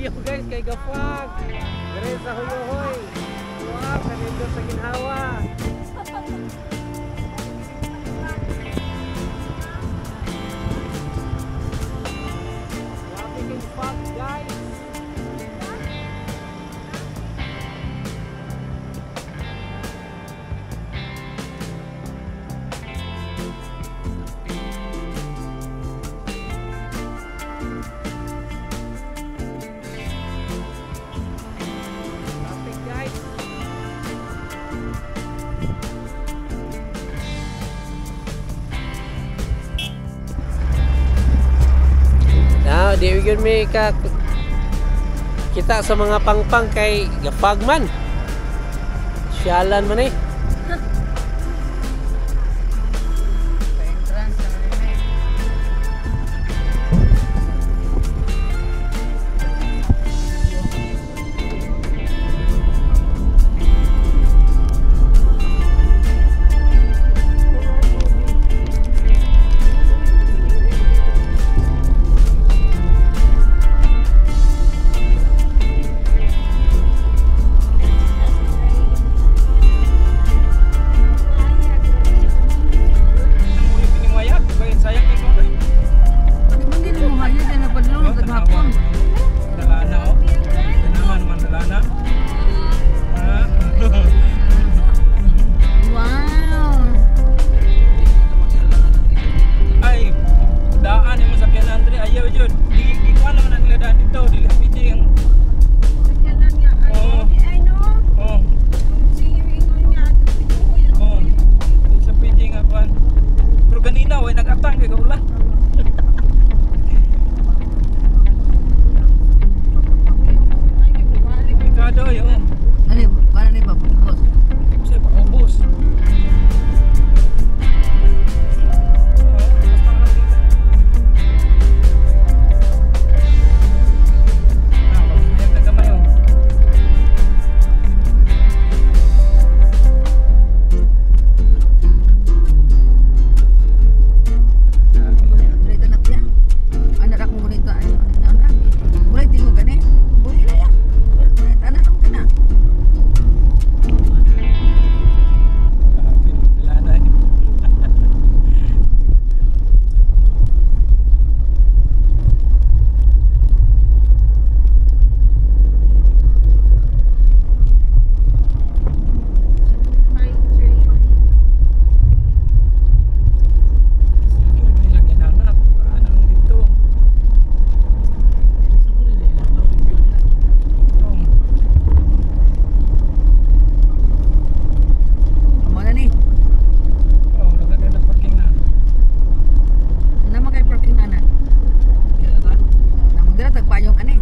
View guys kay gafag. Dire sa Hoyohoy. Wow, kanindot sa ginhawa. Grabe kay fog guys. Traffic guys. Now, di gyud mi ka kita sa mga pangpang kay gafag man. Syalan man eh. Pa-entrance naman yun eh. Di man din mo hayag na napadlong naghapon. Dalana oh. Naman man dalana. Ha? Wow! Ay, daan yung masakyan Andre. Ayaw jud. Di di ko naman ang nila daan dito. Dili pwede ang Oo. Oh. Oh. Di siya pwede nga kuan. Pero ganina way nag-atang kay kaula. Delikado yo. Ano yun? Paano na yung paubos? Kasi paubos. Oo, basta lang dito. Ah, pag-hayag na gamay, oh. Dito na siya. Ano ra kung ganito? Ano ano ra? Mulay tingo gani. Buhi na ya. Ano ra mo kana? Grabe, wala na eh. Sige, nila ginanap. Ano lang dito? Oh. Amo na ni. Oh, nagaganda ng parking na. Ano man kay parking ana? Namo dira tagpayong ani.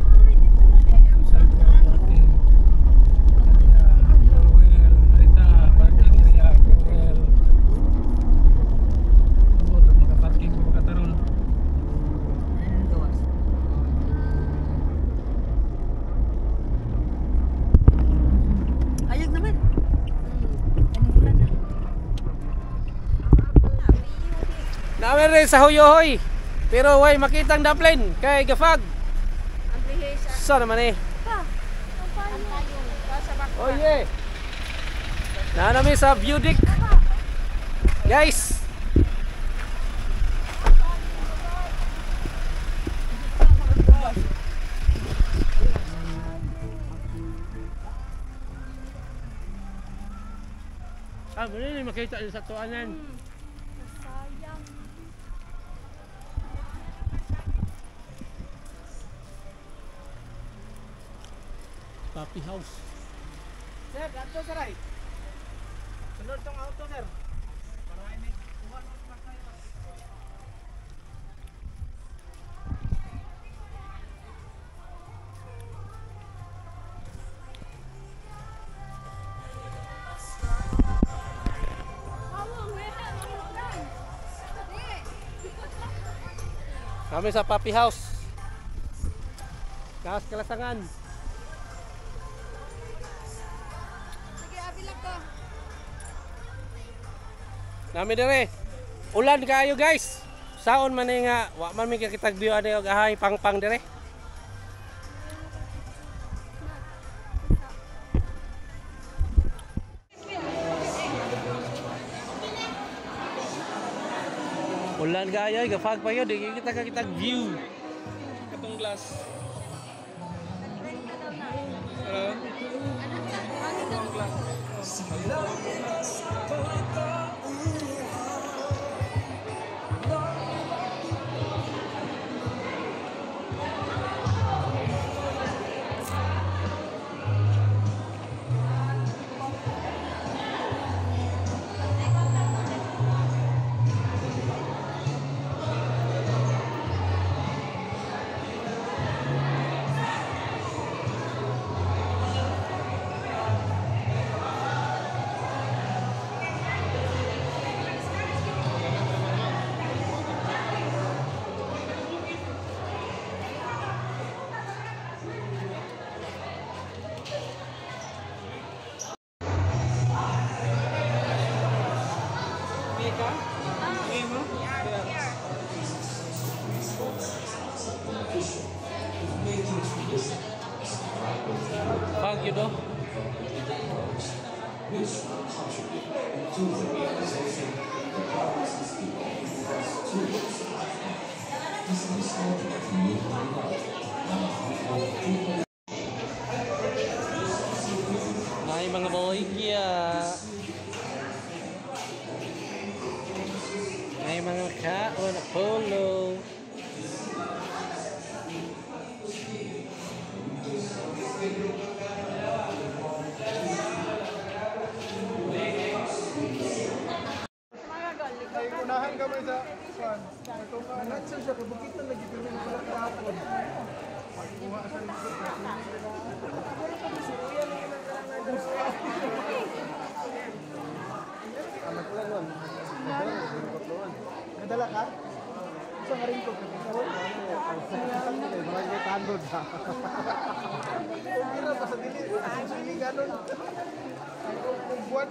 Social parking. Area, Ruel, Rita, parking area, Ruel. Oo, makaparking ko kataron. Ano gawas? Ayag naman. Anong ulan na? Namin rin sa Hoyohoy. Pero way makitang daplin kay gafag. Sa naman eh. Oh yeah. Na nami sa view deck. Guys. Ah, muna makita din sa tuanan. Sayang. Papi House. Sir, ato sir ay. Sunod tong auto sir. Kami sa Papi House. Kaas Kalasangan. Sige, abi lang ko. Nami dire. Ulan kaayo guys. Saon man ni nga wa man mi kakitag view ani og ahay pangpang dire. Ulan kayo, gafag pa yun. Di kita kakita view. Katong glass. Hello? Katong glass. Fag yun do. May mga baligya. May mga kaon, Apollo. Ay, unahan kami sa kuan. Itong siya, kabukitan lagi pero wala kahapon. Pagkuha sa likod. Nadala ka? Isa nga rin ko. Mga 800 ha. Okay ra pa sa dili. Sige ganon. Kung buwan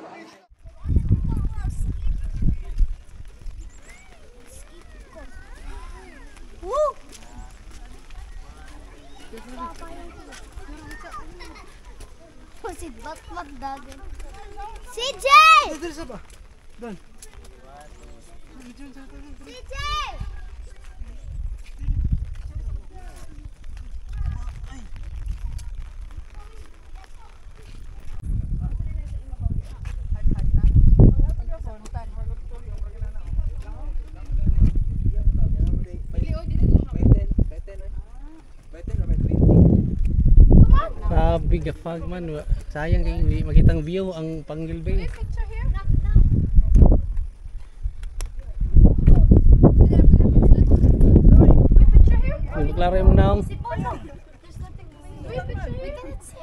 Woo! Si Batman dagan. CJ! Dito sa ba? Dan. CJ! Grabe gafag man. Sayang kay hindi makitang view ang Panguil Bay. Picture here? Picture here? Hindi klaro yung naong. Si Polo. There's nothing. We cannot see.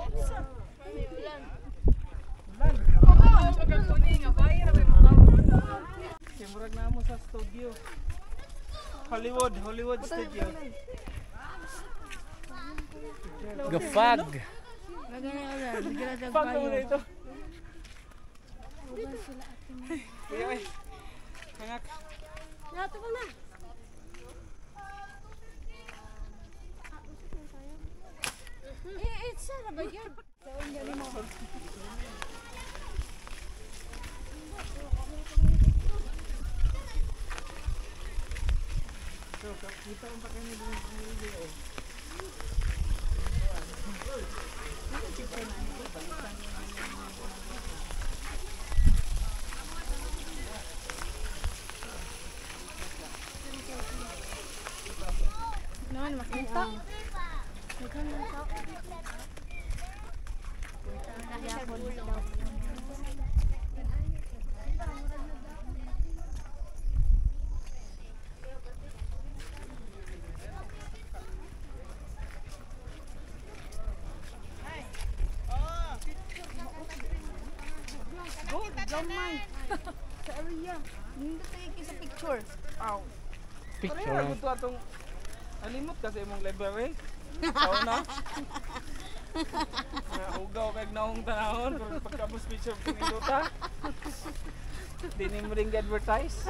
Murag na mo sa studio. Hollywood, Hollywood studio. Gafag. Pag mo na ito. Kuya, ay. Hangak. Nato ko na. Eh, it's sana ba yun? Kita ang pakai ni dito. Naman makita. Go, gamay. Sa area. Nindot tayo sa picture. Aw. Picture. Pareha ko to atong alimot kasi imong library. Tao na. Hugaw kag naong tanahon pero pagkabos picture pinduta. Di ni mo rin advertise.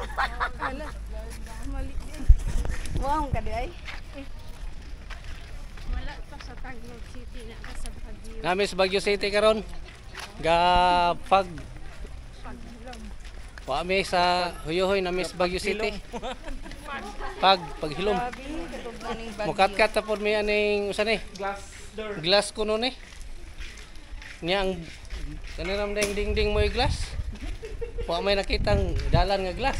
Wow, ka di ay. Wala pa sa Tagalog City na ka sa Baguio. Nami sa Baguio City karon. Gafag. Wa mi sa Huyohoy nami sa Baguio City. Pag paghilom. Mukat-kat ta pod mi aning usa ni? Glass door. Glass kuno ni. Niya ang kaniram ding dingding mo yung glass. Wa may nakitang dalan nga glass.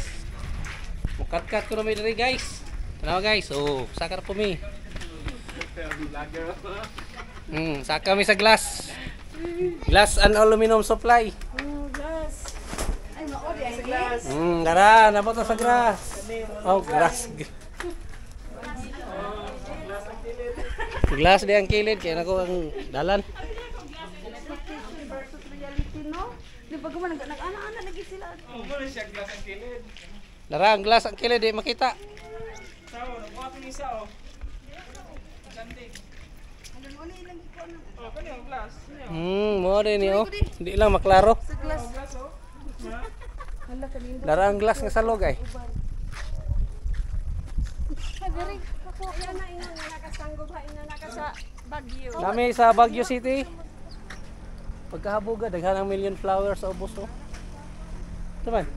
Mukat-kat kuno mi diri, guys. Tanawa, guys. Oh, saka ra po mi. Saka mi sa glass. Glass and aluminum supply. Ay, mao di ay glass. Dara, nabot na sa grass. Oh, grass. Glass di ang kilid kaya nako ang dalan. Expectation versus reality, no? Di ba guman nag-ana-ana lagi sila. Oh, mo na siya glass ang kilid. Dara, ang glass ang kilid di makita. Sao, nakuha itong isa oh. Sandig. Ano mo ni ilang ikuan na? Oh, kani ang glass. Niya. Mo din ni oh. Hindi lang maklaro. Sa glass. Oh, glass oh. Ha? Hala kanindo. Dara ang glass nga salog ay. Nami sa Baguio City. Pagkahabuga daghan ang million flowers sa ubos oh. Ito man.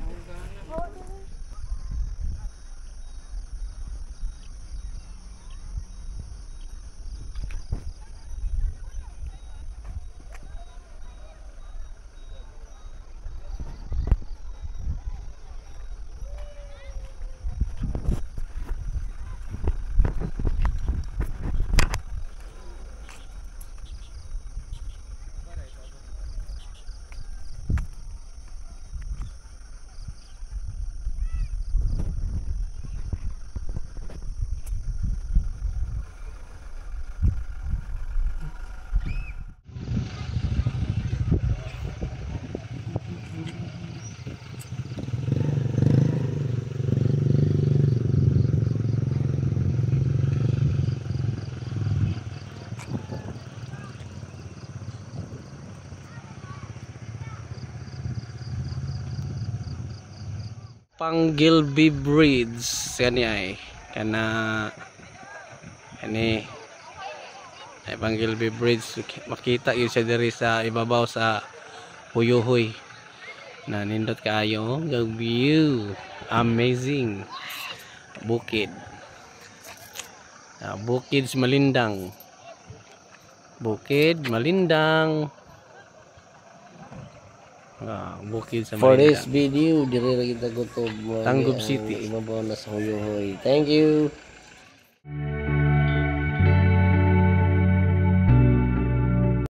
Panggilby Bridge kani ay kana kani ay Panggilby Bridge, makita yun siya diri sa ibabaw sa Huyuhoy na nindot kaayo ang view, amazing bukid. Bukid Malindang, Bukid Malindang. Bukid sa For this Malindang. Video, diri ra kita gutob. Tangub City. Ibabaw na sa Huyuhoy. Thank you.